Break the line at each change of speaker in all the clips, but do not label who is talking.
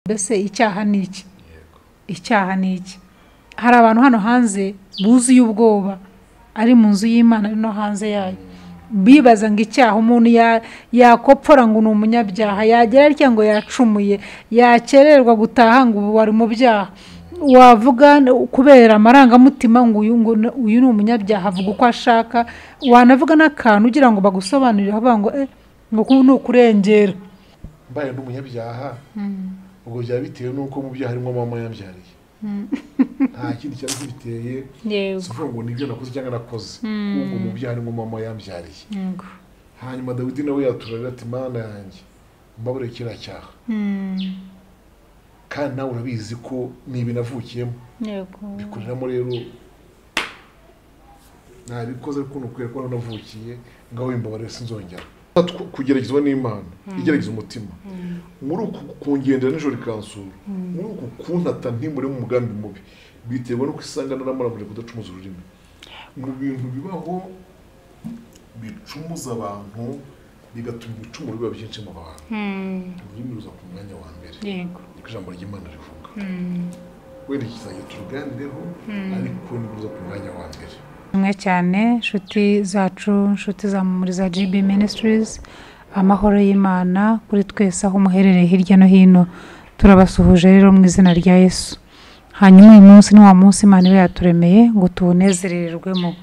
Mbese icyaha ni iki? Icyaha ni iki? Hari abantu hano hanze buzuye ubwoba, ari mu nzu y'Imana ari no hanze yayo, bibaza ngo icyaha umuntu yakopfora ngo ni umunyabyaha, yagera atya ngo yacumuye, yakererwa gutaha ngo ubu wari mu byaha, wavuga kubera amarangamutima ngo uyu ni umunyabyaha, avuga uko ashaka, wanavuga n'akantu ugira ngo bagusobanurire bavuga ngo ngo ni ukurengera.
Mbaye n'umunyabyaha ubwo byaba bitewe n'uko mu byaha harimo mama yambyariye, nta kindi cyaba kibiteye, si ukuvuga ngo nibyo nakoze cyangwa nakoze, ahubwo mu byaha harimo mama yambyariye. Hanyuma Dawidi nawe yaturarira ati Mana yanjye mbabarire kiriya cyaha, kandi nawe urabizi ko ni ibintu navukiyemo, bikuriramo rero nabikoze ariko ni ukubera ko navukiye, ngaho wimbabarire sinzongera. Kugeragezwa n'Imana igerageza umutima, muri uku kungendera nijoro ikansura, muri uku kuntata ntimure mu mugambi mubi, biterwa nuko isanga naramuramuje kudacumuza ururimi. Mu bintu bibaho bicumuza abantu bigatuma ibicumuro biba byinshi mu bantu, ururimi ruza ku mwanya wa mbere. Niko ijambo ry'Imana rivuga. Wenda kizajya turuganireho, ariko ni ruza ku mwanya wa mbere.
Mwe cyane nshuti zacu, nshuti za Mpumuriza GB Ministries, amahoro y'Imana kuri twese aho muherereye hirya no hino, turabasuhuje rero mu izina rya Yesu. Hanyuma uyu munsi ni wa munsi Imana iba yaturemeye ngo tuwunezererwemo.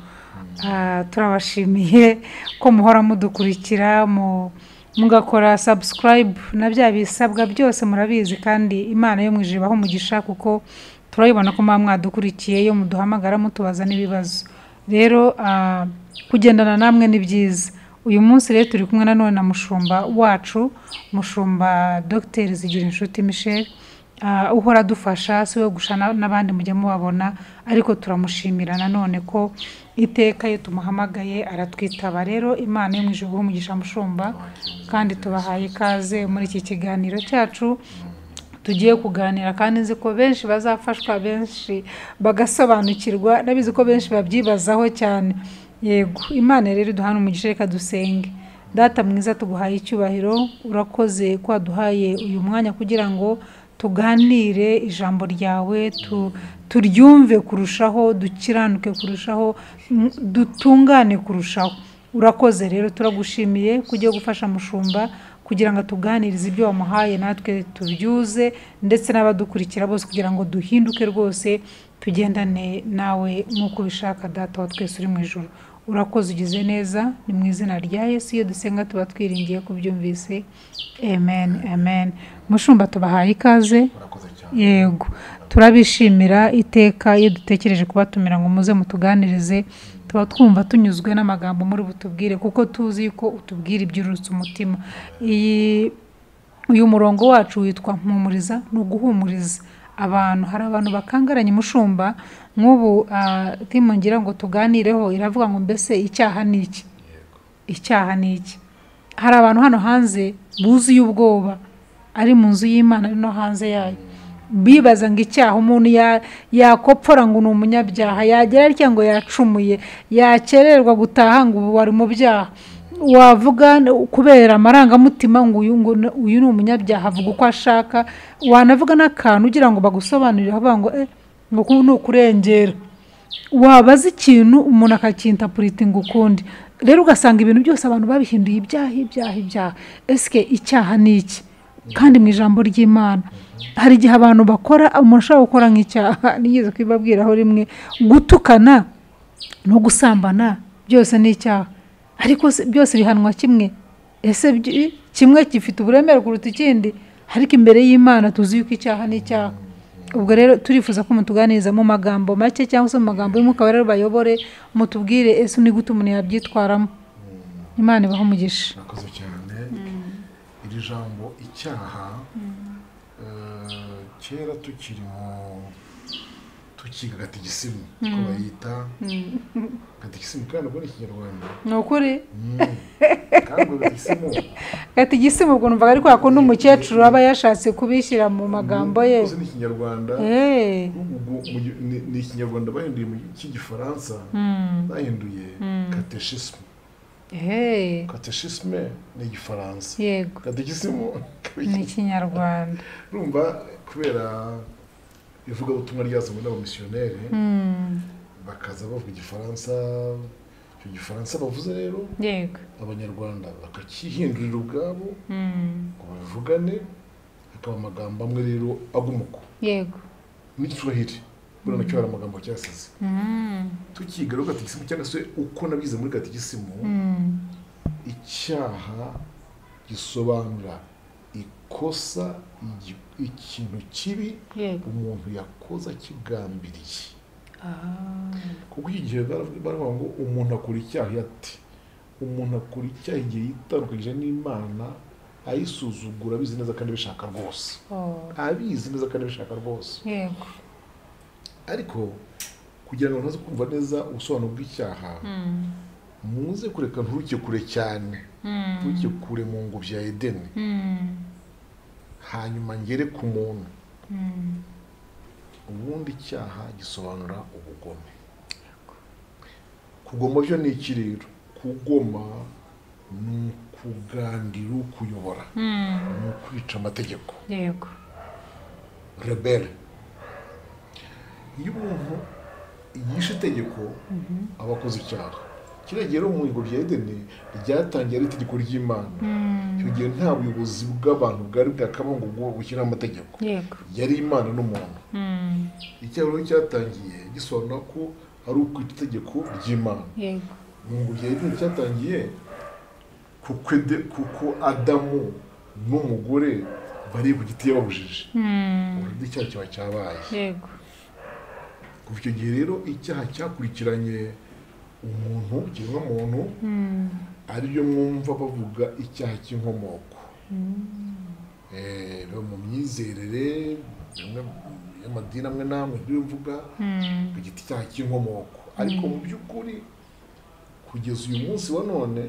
Turabashimiye ko muhora mudukurikira, mugakora subscribe na bya bisabwa byose murabizi, kandi Imana yo mu ijuru ibahe umugisha kuko turabibona ko muba mwadukurikiye iyo muduhamagara mutubaza n'ibibazo. Rero kugendana namwe ni byiza. Uyu munsi rero turi kumwe nanone na mushumba wacu, mushumba Dr Zigirinshuti Michel, uhora adufasha, si we gusa n'abandi mujya mubabona, ariko turamushimira nanone ko iteka iyo tumuhamagaye aratwitaba. Rero Imana yo mu ijuru ibahe umugisha mushumba, kandi tubahaye ikaze muri iki kiganiro cyacu tugiye kuganira, kandi nzi ko benshi bazafashwa, benshi bagasobanukirwa, nabizi ko benshi babyibazaho cyane. Yego, Imana rero iduhane umugisha, reka dusenge. Data mwiza, tuguhaye icyubahiro, urakoze ko waduhaye uyu mwanya kugira ngo tuganire ijambo ryawe, turyumve kurushaho, dukiranuke kurushaho, dutungane kurushaho. Urakoze rero, turagushimiye kujya gufasha mushumba kugira ngo atuganirize ibyo wamuhaye natwe tubyuze, ndetse n'abadukurikira bose kugira ngo duhinduke rwose, tugendane nawe nk'uko ubishaka Data wa twese uri mu ijuru. Urakoze, ugize neza, ni mu izina rya Yesu iyo dusenga tuba twiringiye kubyumvise. Amen, amen. Mushumba tubahaye ikaze. Yego, turabishimira iteka iyo dutekereje kubatumira ngo muze mutuganirize, tuba twumva tunyuzwe n'amagambo muri butubwire, kuko tuzi ko utubwira ibyurutse umutima. Uyu murongo wacu witwa Mpumuriza, ni uguhumuriza abantu. Hari abantu bakangaranye mushumba, nk'ubu timu ngira ngo tuganireho iravuga ngo mbese icyaha ni iki? Icyaha ni iki? Hari abantu hano hanze buzuye ubwoba, ari mu nzu y'Imana ari no hanze yayo, bibaza ngo icyaha umuntu yakopfora ngo ni umunyabyaha, yagera atya ngo yacumuye, yakererwa gutaha ngo ubu wari mu byaha, wavuga kubera amarangamutima ngo uyu ni umunyabyaha, avuga uko ashaka, wanavuga n'akantu ugira ngo bagusobanurire bavuga ngo ngo ni ukurengera, wabaza ikintu umuntu akacyintapuritinga ukundi. Rero ugasanga ibintu byose abantu babihinduye ibyaha, ibyaha, ibyaha. Eske icyaha ni iki? Kandi mu ijambo ry'Imana hari igihe abantu bakora, umuntu ashobora gukora nk'icyaha, nigeze kubibabwiraho rimwe, gutukana no gusambana byose ni icyaha, ariko byose bihanwa kimwe. Ese kimwe gifite uburemere kuruta ikindi? Ariko imbere y'Imana tuzi yuko icyaha ni icyaha. Ubwo rero turifuza ko mutuganiriza mu magambo make cyangwa se mu magambo y'Umwuka Wera bayobore, mutubwire ese ni gute umuntu yabyitwaramo. Imana ibahe umugisha.
Murakoze cyane. Iri jambo icyaha, kera tukiri mu tukiga gatigisimu, ko bayita gatigisimu, kandi ubwo ni Ikinyarwanda.
Ni ukuri?
Kandi gatigisimu,
gatigisimu ubwo numvaga ariko yakunda umukecuru aba yashatse kubishyira mu magambo ye.
Ni Ikinyarwanda. Ni Ikinyarwanda bahinduye mu cy'igifaransa, bahinduye catéchisme. Catéchisme ni igifaransa,
yego,
katekisimu
ni ikinyarwanda.
Urumva kubera ivugabutumwa ryazanywe n'abamisiyoneri, bakaza bavuga igifaransa. Icyo gifaransa bavuze rero,
yego,
abanyarwanda bakakihindurira ubwabo ngo babivugane, hakaba amagambo amwe rero agumuko.
Yego.
N'igiswahili buriya nacyo hari amagambo cyasize. Tukiga rero gatigisimu, cyangwa se uko nabyize muri gatigisimu, icyaha gisobanura ikosa, ikintu kibi umuntu yakoze akigambiriye. Kuko iki gihe baravuga ngo umuntu akora icyaha ati umuntu akora icyaha igihe yitandukanyije n'Imana, ayisuzugura abizi neza kandi bishaka rwose. Abizi neza kandi bishaka rwose.
Yego.
Ariko kugira ngo ntaze kumva neza ubusobanuro bw'icyaha, muze kureka nturuke kure cyane, nturuke kure mu ngobyi ya Edeni, hanyuma ngere ku muntu. Ubundi icyaha gisobanura ubugome. Kugoma byo ni iki rero? Kugoma ni ukugandira ukuyobora, ni ukwica amategeko.
Yego.
Rebelle. Iyo umuntu yishe itegeko aba akoze icyaha. Kiriya gihe rero mu ngobyi ya Edeni ryatangiye ari itegeko ry'Imana. Icyo gihe nta buyobozi bw'abantu bwari bwakabaho ngo bushyiraho amategeko.
Yego.
Yari Imana n'umuntu. Icyaha rero cyatangiye gisobanura ko ari ukwica itegeko ry'Imana.
Yego.
Mu ngobyi ya Edeni cyatangiye kuko Adamu n'umugore bari ku giti yababujije. Ubundi icyaha kiba cyabaye.
Yego.
Kuva icyo gihe rero icyaha cyakurikiranye umuntu, ikiremwamuntu, aribyo mwumva bavuga icyaha cy'inkomoko. Mu myizerere y'amadini amwe n'amwe ibyo mvuga bagita icyaha cy'inkomoko, ariko mu by'ukuri kugeza uyu munsi wa none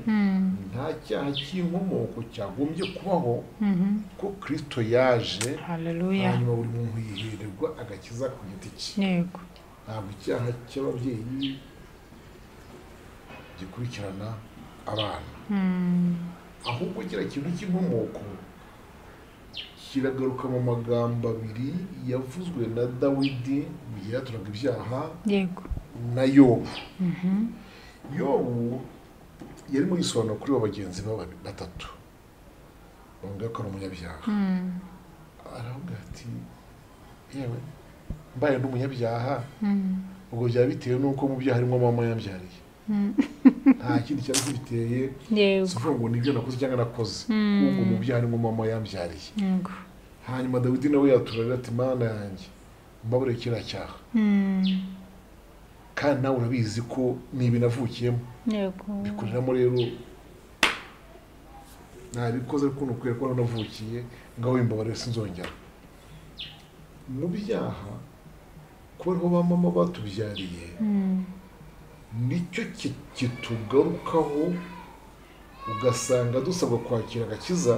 nta cyaha cy'inkomoko cyagombye kubaho, ko Kristo yaje, hanyuma buri muntu yihererwa agakiza ku giti cye.
Yego.
Ntabwo icyaha cy'ababyeyi gikurikirana abana, ahubwo kiriya kintu cy'inkomoko kiragaruka mu magambo abiri yavuzwe na Dawidi mu gihe yaturaga ibyaha,
yego,
na Yobu. Yobu yarimo yisobanura kuri ba bagenzi be batatu bamubwira ko ari umunyabyaha. Aravuga ati yewe mbaye ndi umunyabyaha, ubwo byaba bitewe n'uko mu byaha harimo mama yambyariye. Nta kindi cyari kibiteye, si ukuvuga ngo nibyo nakoze cyangwa nakoze, ahubwo mu byaha harimo mama yambyariye. Hanyuma Dawidi nawe yaturarira ati Mana yanjye mbabarire kiriya cyaha, kandi nawe urabizi ko ni ibi navukiyemo, bikuriramo rero nabikoze ariko ni ukubera ko navukiye, ngaho mbabarire sinzongera. Mu byaha kuba ariho ba mama batubyariye, nicyo kitugarukaho, ugasanga dusabwa kwakira agakiza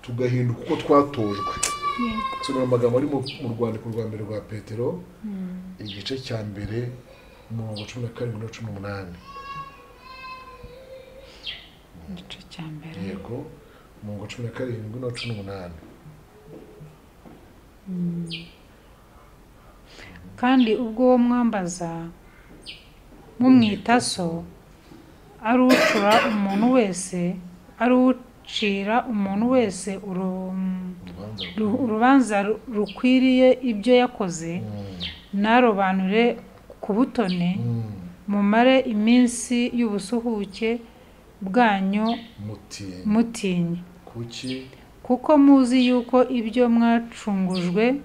tugahinduka uko twatojwe. Nsomera amagambo ari mu rwandiko rwa mbere rwa Petero, igice cya mbere, umurongo 17 na 18.
Igice cya mbere.
Yego, umurongo 17 na 18.
Kandi ubwo mwambaza mumwita so, ari ucura umuntu wese, ari ucira umuntu wese urubanza rukwiriye ibyo yakoze, narobanure ku butoni, mumare iminsi y'ubusuhuke bwanyu mutinya, kuko muzi yuko ibyo mwacungujwe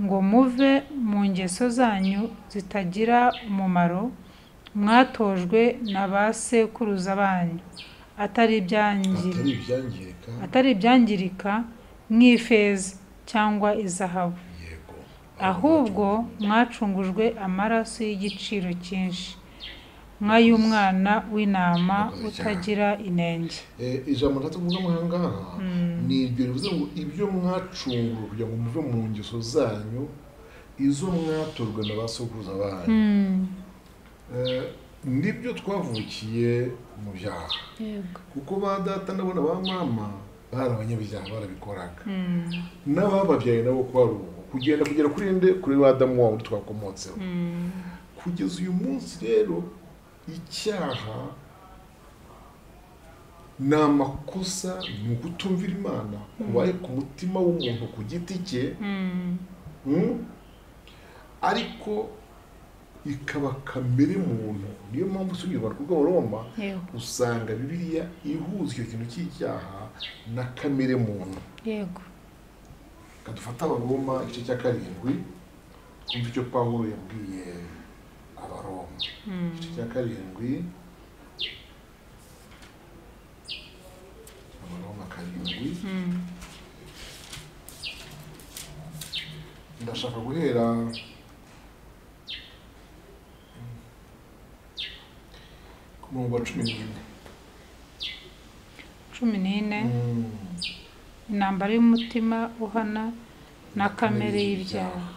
ngo muve mu ngeso zanyu zitagira umumaro mwatojwe na ba sekuruza banyu, atari ibyangirika nk'ifeza cyangwa izahabu, ahubwo mwacungujwe amaraso y'igiciro cyinshi nk'ay'umwana w'intama utagira inenge.
Ijambo ntatuvuga ahangaha ni iryo rivuze ngo ibyo mwacungujwe kugira ngo muve mu ngeso zanyu izo mwatojwe na ba sekuruza banyu. Nibyo twavukiye mu byaha. Kuko ba data nabona ba mama bari abanyabyaha barabikoraga. N'abababyaye nabo kwari ubu kugenda kugera kuri nde kuri Adamu wawe twakomotseho. Kugeza uyu munsi rero icyaha ni amakosa, ni ukutumvira Imana kubaye ku mutima w'umuntu ku giti cye, ariko ikaba kamere muntu. Niyo mpamvu usubira mu Roma usanga Bibiliya ihuza icyo kintu cy'icyaha na kamere muntu.
Yego.
Kadufata Abaroma igice cya 7 kumva icyo Pawulo yabwiye Abaroma. Igice cya 7, Abaroma 7. Ndashaka guhera ku murongo wa 14.
14. Intambara y'umutima uhana na kamere y'ibyaha.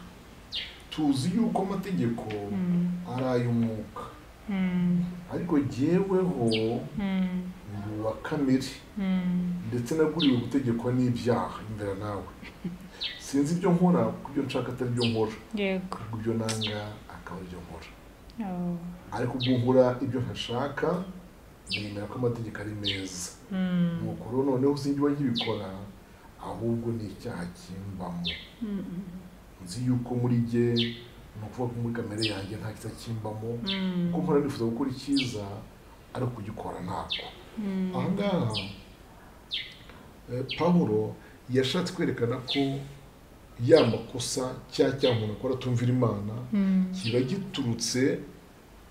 Tuzi yuko amategeko ari ay'umwuka, ariko jyeweho ndi uwa kamere, ndetse naguriwe gutegekwa n'ibyaha. Imbere nawe sinzi ibyo nkora, kuko ibyo nshaka atari byo nkora,
yego,
ibyo nanga akaba ibyo nkora. Ariko ubwo nkora ibyo ntashaka, nemera ko amategeko ari meza. Nuko rero noneho sinjye nkibikora, ahubwo ni icyaha kimbamo. Nzi yuko muri jye, ni ukuvuga ko muri kamere yanjye nta cyiza kimbamo, kuko mpora nifuza gukora icyiza ariko kugikora ntako. Aha ngaha Pawulo yashatse kwerekana ko ya makosa cya umuntu akora atumvira Imana kiba giturutse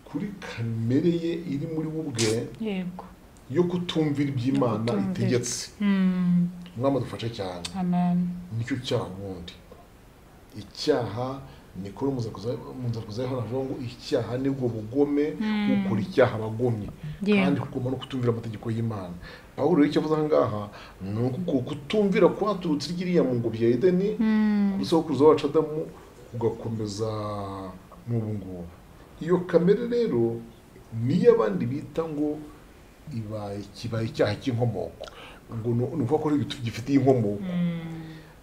kuri kamere ye iri muri we ubwe,
yego,
yo kutumvira iby'Imana itegetse. Umwami adufashe cyane.
Amen.
Nicyo cyaha ubundi. Icyaha ni kuri muzakuza hano ngo icyaha nibwo bugome, ukora icyaha abagomye, kandi kugoma no kutumvira amategeko y'Imana. Pawulo icyo avuze aha ngaha ni uko kutumvira kwaturutse iriya mu ngobyi ya Edeni, kuri sokuruza wacu Adamu, kugakomeza n'ubu ngubu. Iyo kamere rero niyo abandi bita ngo ibaye kibaye icyaha cy'inkomoko, ngo ni ukuvuga ko gifitiye inkomoko.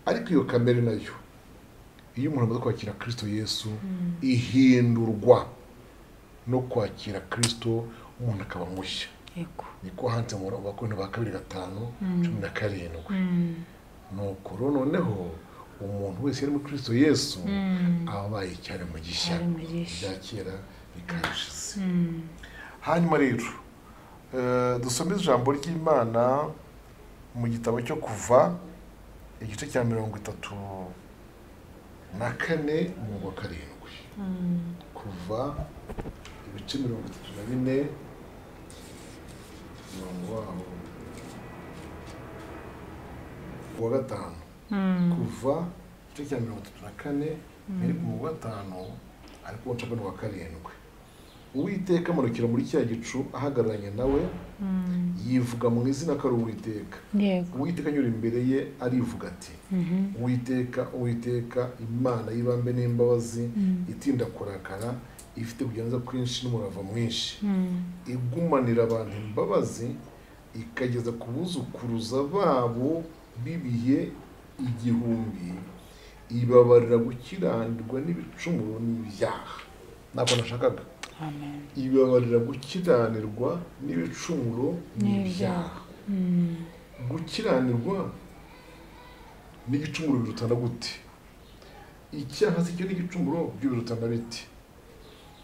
Ariko iyo kamere nayo iyo umuntu amaze kwakira Kristo Yesu, ihindurwa no kwakira Kristo, umuntu akaba mushya.
Yego.
Niko handitse mu Bakorinto ba 2 5:17. Nuko rero noneho umuntu wese uri muri Kristo Yesu aba abaye icyaremwe gishya, ibya kera bikabishize. Hanyuma rero dusome ijambo ry'Imana mu gitabo cyo Kuva igice cya 34 umurongo wa 7. Kuva ibice 34 umurongo waho wa 5. Kuva igice cya 34 mbere ku murongo wa 5 ariko nshaka wa 7. Uwiteka amanukira muri cya gicu ahagararanye nawe, yivuga mu izina ko ari Uwiteka. Uwiteka anyura imbere ye arivuga ati: Uwiteka, Uwiteka, Imana y'ibambe n'imbabazi, itinda kurakara, ifite kugenza kwinshi n'umurava mwinshi, igumanira abantu imbabazi ikageza ku buzukuruza babo b'ibihe 1000, ibabarira gukiranirwa n'ibicumuro n'ibyaha. Ntabwo nashakaga.
Amen.
Ibabarira gukiranirwa n'ibicumuro n'ibyaha. Gukiranirwa n'igicumuro birutana gute? Icyaha si cyo n'igicumuro byo birutana bite?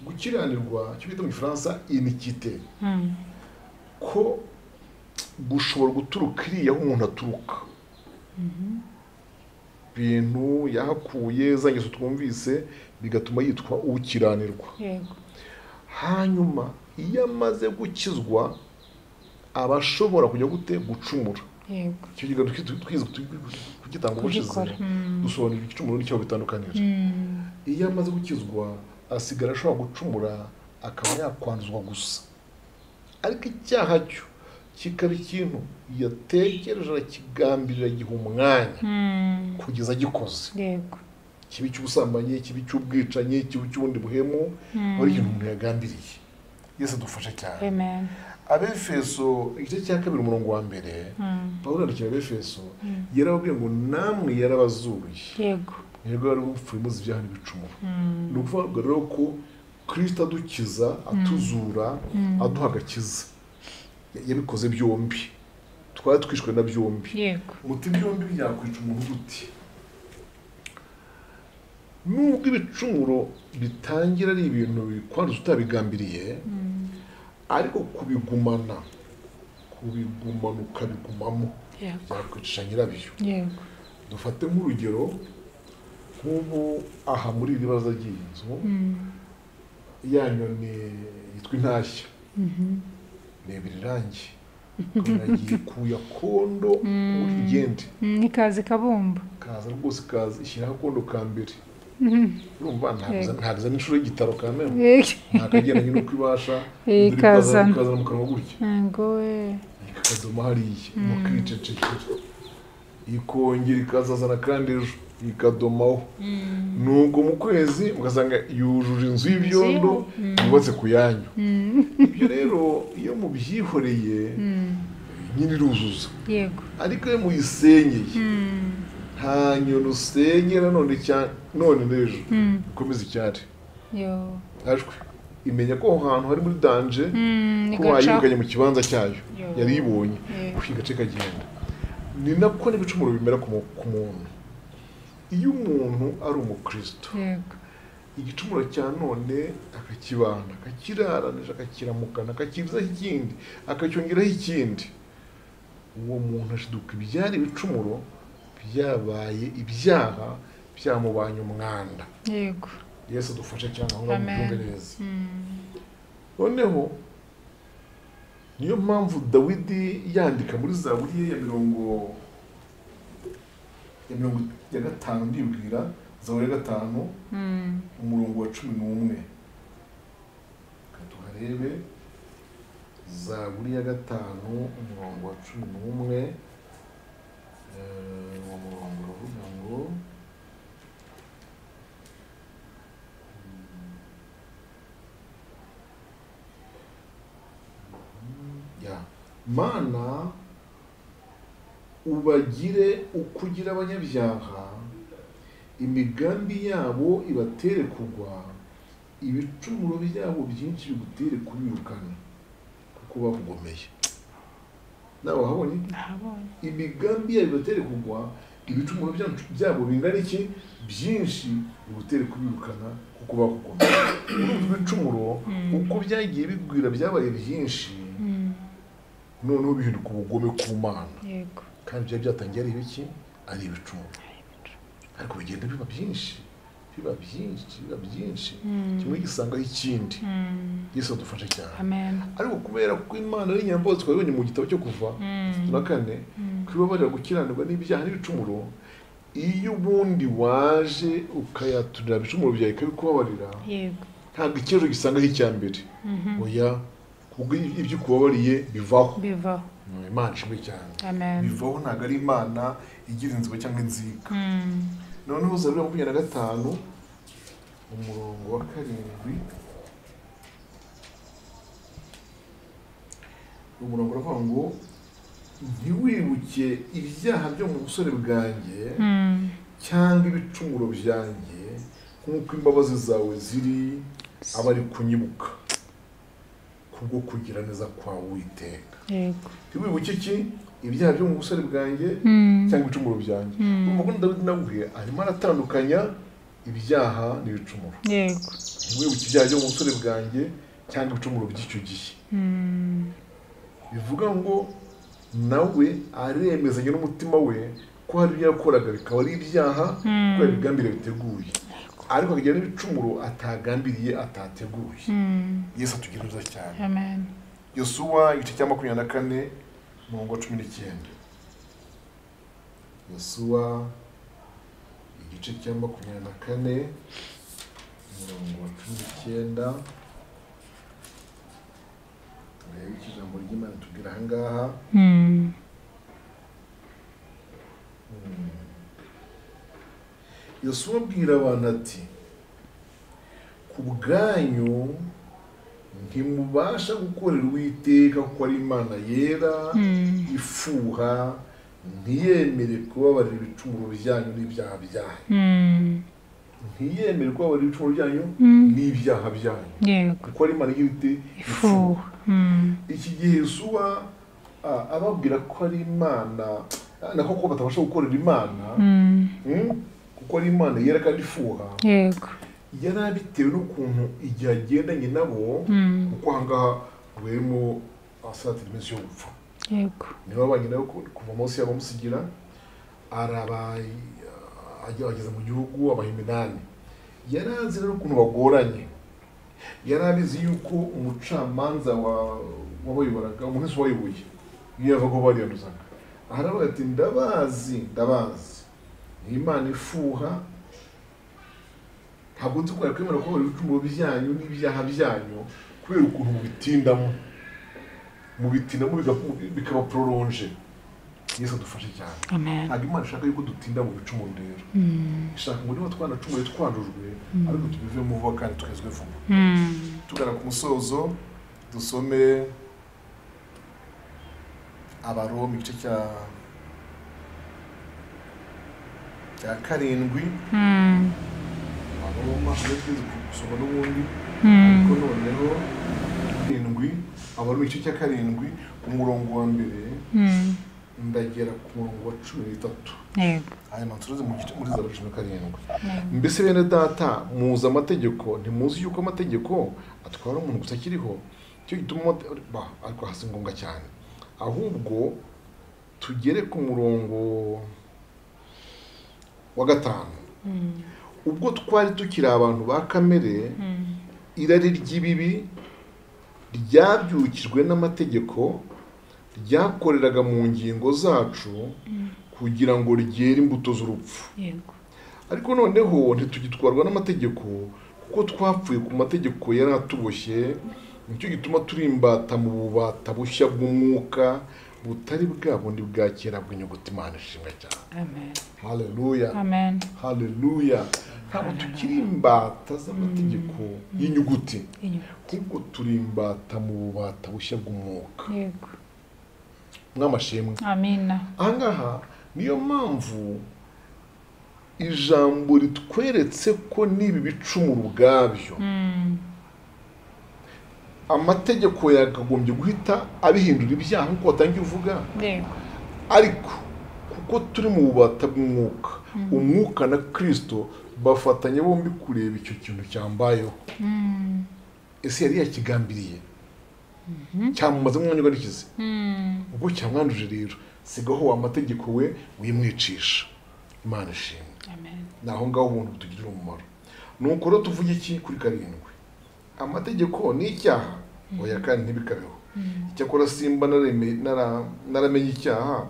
Gukiranirwa cyo bita mu Gifaransa iniquité, ko gushobora guturuka iriya aho umuntu aturuka, bintu yahakuye za ngeso twumvise, bigatuma yitwa ukiranirwa.
Yego.
Hanyuma iyo amaze gukizwa aba ashobora kujya gute? Gucumura.
Yego.
Icyo kiganiro twize kugitanga ubushize, dusobanura igicumuro n'icyo bitandukanira. Iyo amaze gukizwa asigara ashobora gucumura akaba yakwanduzwa gusa, ariko icyaha cyo kikaba ikintu yatekereje akigambirira giha umwanya kugeza agikoze.
Yego.
Kibi cy'ubusambanyi, kibi cy'ubwicanyi, kibi cy'ubundi buhemu, ari ikintu umuntu yagambiriye. Yesu adufashe cyane.
Amen.
Abefeso igice cya 2 umurongo wa 1, Pawulo yandikira Abefeso yarababwiye ngo namwe yarabazuye.
Yego.
Yego, yari mupfuye muzi ibyaha n'ibicumuro. Ni ukuvuga rero ko Kristo adukiza, atuzura, aduha agakiza, yabikoze byombi. Twari twishwe na byombi.
Yego.
Muti byombi byakwica umuntu gute? Nubwo ibicumuro bitangira ari ibintu bikwanduza utabigambiriye, ariko kubigumana ukabigumamo byakwicisha nyirabyo.
Yego.
Dufate nk'urugero nk'ubu aha muri iri baza ry'iyi nzu, ya nyoni yitwa intashya, rebera irangi nagiye kuya kondo muri igende
nikaze kabumba
kaza rwose kaza ishyiraho kondo ka mbere. Urumva ntabwo n'inshuro y'igitaro ka meme, ntakagenda nyine uko ibasha,
ikazana
mu kanwa gutya
ngo we
ikadoma hariya mukicecekera, ikongera ikazazana kandi ejo ikadomaho. Nubwo mu kwezi ugasanga yujuje inzu y'ibyondo yubatse ku yanyu. Ibyo rero iyo mubyihoreye nyine iruzuza.
Yego.
Ariko iyo muyisenyeye, nta nyoni usenyera none none n'ejo ikomeza icyari. Ajwe imenya ko aho hantu hari muri danje, ko wayirukanye mu kibanza cyayo yari ibonye, gace kagenda. Ni nako n'ibicumuro bimera ku muntu. Iyo umuntu ari umukristo, igicumuro cya none akakibana, akakiraranije, akakiramukana, akakirizaho ikindi, akacyongeraho ikindi, uwo muntu ashiduka ibyari ibicumuro byabaye ibyaha, byamubanye umwanda.
Yego.
Yesu adufashe cyane aho ngaho mubyumve neza. Noneho niyo mpamvu Dawidi yandika muri Zaburi ye ya 50, ndibwira Zaburi ya 5 umurongo wa 11. Katuharebe Zaburi ya 5 umurongo wa 11. Uwo murongo uravuga ngo ya Mana ubagire ukugira abanyabyaha, imigambi yabo ibatere kugwa, ibicumuro byabo byinshi bigutere kubirukana kuko bakugomeye. Nawe wahabonye? Imigambi yabo ibatere kugwa, ibicumuro byabo bingana iki? Byinshi bigutere kubirukana kuko bakugomeye. Urumva ibicumuro uko byagiye bigwira byabaye byinshi, noneho bihinduka ubugome ku Mana.
Yego.
Kandi byari byatangiye ari ibiki? Ari ibicumuro. Ariko bigenda biba byinshi, biba byinshi, biba byinshi, kimwe gisangaho ikindi. Yesu adufashe cyane.
Amen.
Ariko kubera ko Imana ari nyambabazi, twabibonye mu gitabo cyo Kuva 4, kwibabarira gukiranirwa n'ibyaha n'ibicumuro, iyo ubundi waje ukayaturira ibicumuro byawe ikabikubabarira,
yego,
ntabwo ikibazo gisangaho icya mbere. Oya, kubwo ibyo ukubabariye bivaho.
Bivaho.
Imana ishimwe cyane.
Amen.
Bivaho, ntabwo ari Imana igira inzigo cyangwa inzika. Noneho Zaburi ya 25 umurongo wa 7, umurongo uravuga ngo ntiwibuke ibyaha byo mu busore bwanjye cyangwa ibicumuro byanjye, nk'uko imbabazi zawe ziri abari kunyibuka kubwo kugira neza kwawe Uwiteka.
Yego.
Ntiwibuke iki? Ibyaha byo mu busore bwanjye cyangwa ibicumuro byanjye. Urumva ko Dawidi nawe arimo aratandukanya ibyaha n'ibicumuro.
Yego.
Ntiwibuke ibyaha byo mu busore bwanjye cyangwa ibicumuro by'icyo gihe. Bivuga ngo nawe aremezanya n'umutima we ko hari ibyo yakoraga bikaba ari ibyaha kuko yabigambiriye biteguye, ariko akagira n'ibicumuro atagambiriye atateguye. Yesu atugira neza cyane.
Amen.
Yosuwa igice cya 24 umurongo wa 19. Yosuwa igice cya 24 umurongo wa 19. Turebe icyo ijambo ry'Imana tubwira aha ngaha. Yosuwa abwira abantu ati ku bwanyu Ntimubasha gukorera Uwiteka kuko ari Imana yera ifuha, ntiyemere kubabarira ibicumuro byanyu n'ibyaha byanyu. Ntiyemere kubabarira ibicumuro byanyu n'ibyaha byanyu. Kuko ari Imana igira ifuha. Iki gihe Yosuwa ababwira ko ari Imana, nako ko batabasha gukorera Imana kuko ari Imana yera kandi ifuha.
Yego.
Yarabitewe n'ukuntu igihe agendanye nabo, kuko ahangaha rwemo asatira iminsi yo gupfa.
Yego.
Niba abanye nabo kuva munsi yabo amusigira, ageze mu gihugu abaha iminani. Yarazi rero ukuntu bagoranye, yarabizi yuko umucamanza wabayoboraga, umuntu wese wayoboye niyo yava ko bariyanduzaga. Aravuga ati ndabazi, ndabazi ni Imana ifuha, ntabwo nzi ko yakwemera ko ibicumuro byanyu n'ibyaha byanyu kubera ukuntu mubitindamo bikaba prolonge. Yesu adufashe cyane.
Amen.
Ntabwo Imana ishaka yuko dutinda mu bicumuro rero. Ishaka ngo niba twanacumuye twandujwe, ariko tubivemo vuba kandi tukezwe vuba. Tugana ku musozo, dusome Abaroma igice cya 7. Abaroma twize gusoma n'ubundi, ariko noneho 7, Abaroma igice cya 7 umurongo wa mbere ndagera ku murongo wa 13.
Yego.
Aya mansuruze mu gice muri zaburi 17. Mbese bene data muzi amategeko, ntimuzi yuko amategeko atwara umuntu gusa akiriho? Cyo gituma ariko hasi ngombwa cyane. Ahubwo tugere ku murongo wa 5. Ubwo twari tukiri abantu ba kamere, irari ry'ibibi ryabyukijwe n'amategeko ryakoreraga mu ngingo zacu kugira ngo ryere imbuto z'urupfu.
Yego.
Ariko noneho ntitugitwarwa n'amategeko kuko twapfuye ku mategeko yari atuboshye, nicyo gituma turi imbata mu bubata bushya bw'umwuka butari bwa bundi bwa kera bw'inyuguti. Imana ishimwe cyane.
Amen.
Haleluya.
Amen.
Haleluya. Ntabwo tukiri imbata z'amategeko y'inyuguti, kuko turi imbata mu bubata bushya bw'umwuka.
Yego.
Mwamashimwe.
Amina.
Ahangaha niyo mpamvu ijambo ritweretse ko n'ibi bicumuro ubwabyo amategeko yakagombye guhita abihindura ibyaha nk'uko watangiye uvuga.
Yego.
Ariko kuko turi mu bubata bw'umwuka, umwuka na Kristo bafatanya bombi kureba icyo kintu cyambayeho. Ese yari yakigambiriye? Cyamumaze umwanya ugarikize. Ubwo cyamwanduje rero, sigaho wa mategeko we wimwicisha. Imana ishimwe.
Amen.
Naho ngaho ubuntu butugirira umumaro. Nuko rero tuvuge iki kuri 7? Amategeko ni icyaha? Oya, kandi ntibikabeho. Icyakora simba naramenye icyaha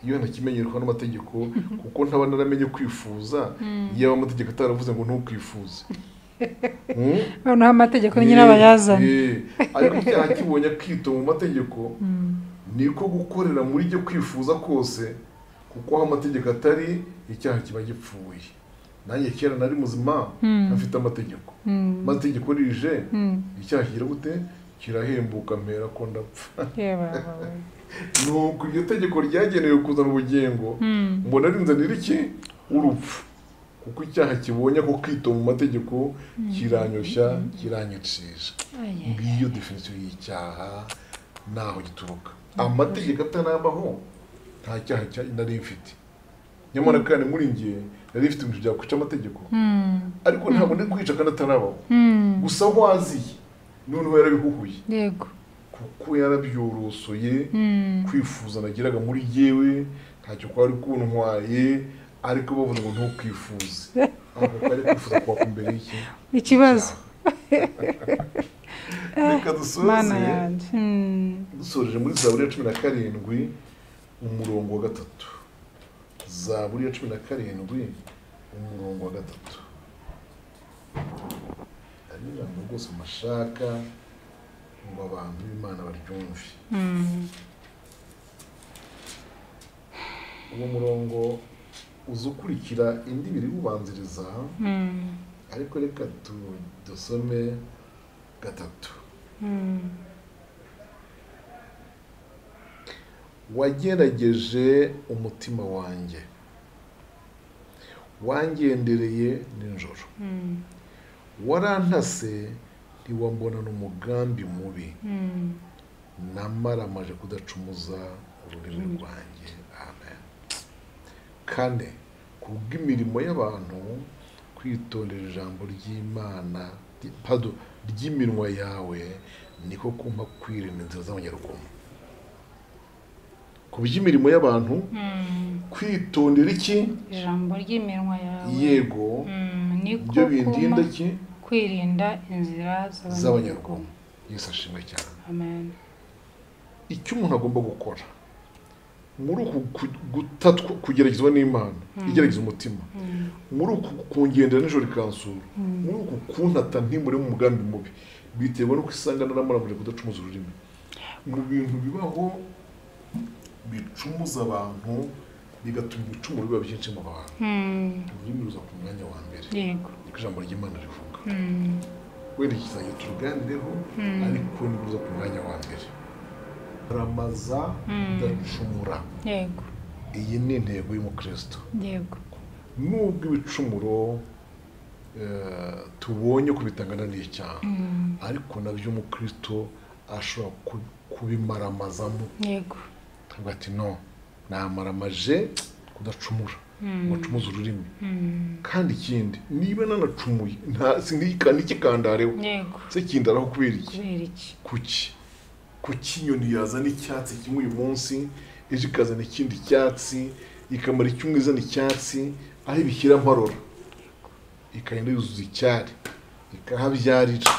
iyo ntakimenyerwa n'amategeko, kuko ntaba naramenye kwifuza iyo amategeko ataravuze ngo ntukwifuze.
Noneho amategeko ni nyirabayazana.
Ariko icyaha kibonye akito mu mategeko, niko gukorera muri cyo kwifuza kose, kuko aho amategeko atari icyaha kiba gipfuye. Nanjye kera nari muzima ntafite amategeko. Amategeko rije icyaha kigira gute? Kirahembuka mpera ko ndapfa. Nuko iryo tegeko ryagenewe kuzana ubugingo, mbona rinzanira iki? Urupfu. Kuko icyaha kibonye ko kwito mu mategeko kiranyoshya, kiranyicisha. Ngiyo definition y'icyaha naho gituruka. Amategeko atanabaho nta cyaha nari mfite. Nyamara kandi muri ngiye nari mfite ibintu byakwica amategeko, ariko ntabwo ndi kwica kandi atanabaho. Gusa waziye noneho yarabihuhuye.
Yego.
Kuko yarabyorosoye, kwifuza nagiraga muri yewe ntacyo kwari kuntwaye, ariko bavuze ngo ntukwifuze. Ahubwo kwari kwifuza kwa kumbere iki
ikibazo.
Reka dusoze dusoreje muri Zaburi ya 17 umurongo wa 3. Zaburi ya 17 umurongo wa 3. Ari ijambo rwose mashaka ngo abantu b'Imana baryumve. Uwo murongo uzukurikira indi biri ubanziriza, ariko reka dusome 3. Wagerageje umutima wanjye, wangendereye nijoro, warantase ntiwambonana umugambi mubi, namaramaje kudacumuza ururimi rwanjye. Amen. 4, kubw'imirimo y'abantu kwitondera ijambo ry'Imana ry'iminwa yawe niko kumpa kwirinda inzira z'abanyarugomo. Ku by'imirimo y'abantu kwitondera iki?
Ijambo ry'iminwa yawe.
Yego,
niko
byo bindinda iki?
Kwirinda inzira
z'abanyarugomo. Yesu ashimwe cyane.
Amen.
Icyo umuntu agomba gukora muri uku kugeragezwa n'Imana, igerageza umutima, muri uku kungendera nijoro ikansura, muri uku kuntata ntimuri mu mugambi mubi, biterwa nuko isanga naramuramuje kudacumuza ururimi. Mu bintu bibaho bicumuza abantu bigatuma ibicumuro biba byinshi mu bantu, ururimi ruza ku mwanya wa mbere.
Yego,
niko ijambo ry'Imana rivuga. Wenda ikizajya turuganireho, ariko ni ruza ku mwanya wa mbere. Ramaza kudacumura.
Yego,
iyi ni intego y'umukristo.
Yego,
nubwo ibicumuro tubonye kubitangana n'icyaha, ariko nabyo umukristo ashobora kubimaramazamo.
Yego,
akavuga ati no, namaramaje kudacumura, ngo ncumuze ururimi. Kandi ikindi, niba nanacumuye ntikikandareho.
Yego,
se kindaraho kubera iki?
Kubera iki?
Kuki? Kuki inyoni yazana icyatsi kimwe uyu munsi, ejo ikazana ikindi cyatsi, ikamara icyumweru izana icyatsi, aho ibishyira mparora, ikagenda yuzuza icyari, ikahabyarira.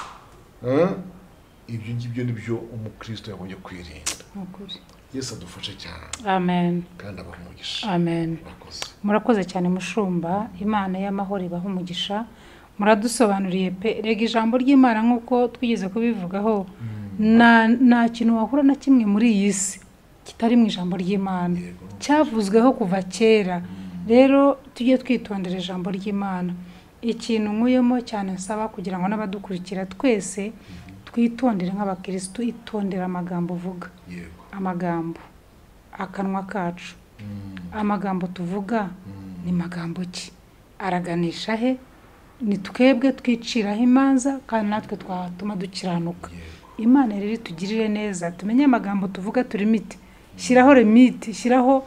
Ibyo ngibyo nibyo umukristo yagombye kwirinda.
Nukuri.
Yesu adufashe cyane.
Amen.
Kandi abahe umugisha.
Amen.
Murakoze.
Murakoze cyane mushumba, Imana y'amahoro ibahe umugisha. Muradusobanuriye pe. Rega ijambo ry'Imana nk'uko twigeze kubivugaho, nta kintu wahura na kimwe muri iyi si kitari mu ijambo ry'Imana, cyavuzweho kuva kera. Rero tujye twitondera ijambo ry'Imana. Ikintu nkuyemo cyane nsaba kugira ngo n'abadukurikira twese twitondere nk'abakristo, itondera amagambo uvuga.
Yego,
amagambo, akanwa kacu, amagambo tuvuga ni magambo ki? Araganisha he? Ni twebwe twiciraho imanza, kandi natwe twatuma dukiranuka. Imana rero itugirire neza, tumenye amagambo tuvuga, turimite, shyiraho limite, shyiraho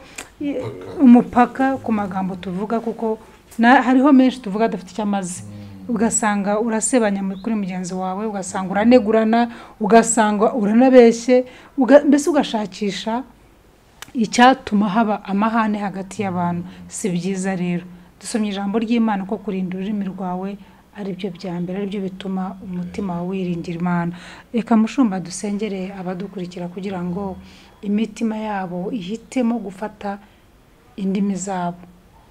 umupaka ku magambo tuvuga, kuko hariho menshi tuvuga adafite icyo amaze. Ugasanga urasebanya kuri mugenzi wawe, ugasanga uranegurana, ugasanga uranabeshye, mbese ugashakisha icyatuma haba amahane hagati y'abantu. Si byiza rero. Dusomye ijambo ry'Imana ko kurinda ururimi rwawe ari byo bya mbere, ari byo bituma umutima wawe wiringira Imana. Reka mushumba dusengere abadukurikira kugira ngo imitima yabo ihitemo gufata indimi zabo,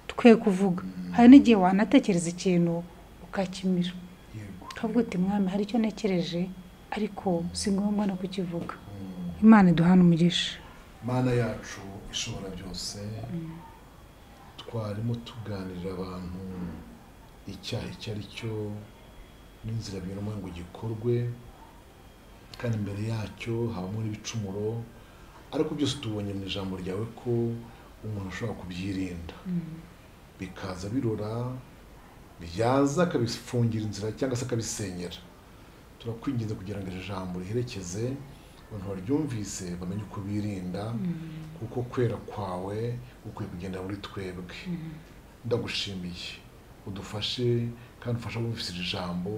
twe kuvuga. Hari n'igihe wanatekereza ikintu ukakimira, ukavuga uti mwami hari icyo ntekereje ariko si ngombwa no kukivuga. Imana iduhane umugisha.
Mana yacu ishobora byose, twarimo tuganirira abantu icyaha icyo ari cyo n'inzira binyuramo ngo gikorwe, kandi imbere yacyo habamo n'ibicumuro, ariko byose tubonye mu ijambo ryawe ko umuntu ashobora kubyirinda, bikaza birora, byaza akabifungira inzira cyangwa se akabisenyera. Turakwinginze kugira ngo iri jambo riherekeze abantu baryumvise, bamenye uko birinda, kuko kwera kwawe ukwiye kugenda muri twebwe. Ndagushimiye, udufashe kandi ufashe abumvise iri jambo,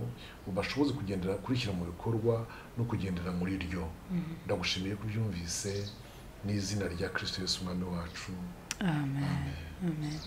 ubashoboze kugendera kurishyira mu bikorwa no kugendera muri ryo. Ndagushimiye ko ubyumvise, n'izina rya Kristo Yesu Umwami wacu.
Amen. Amen.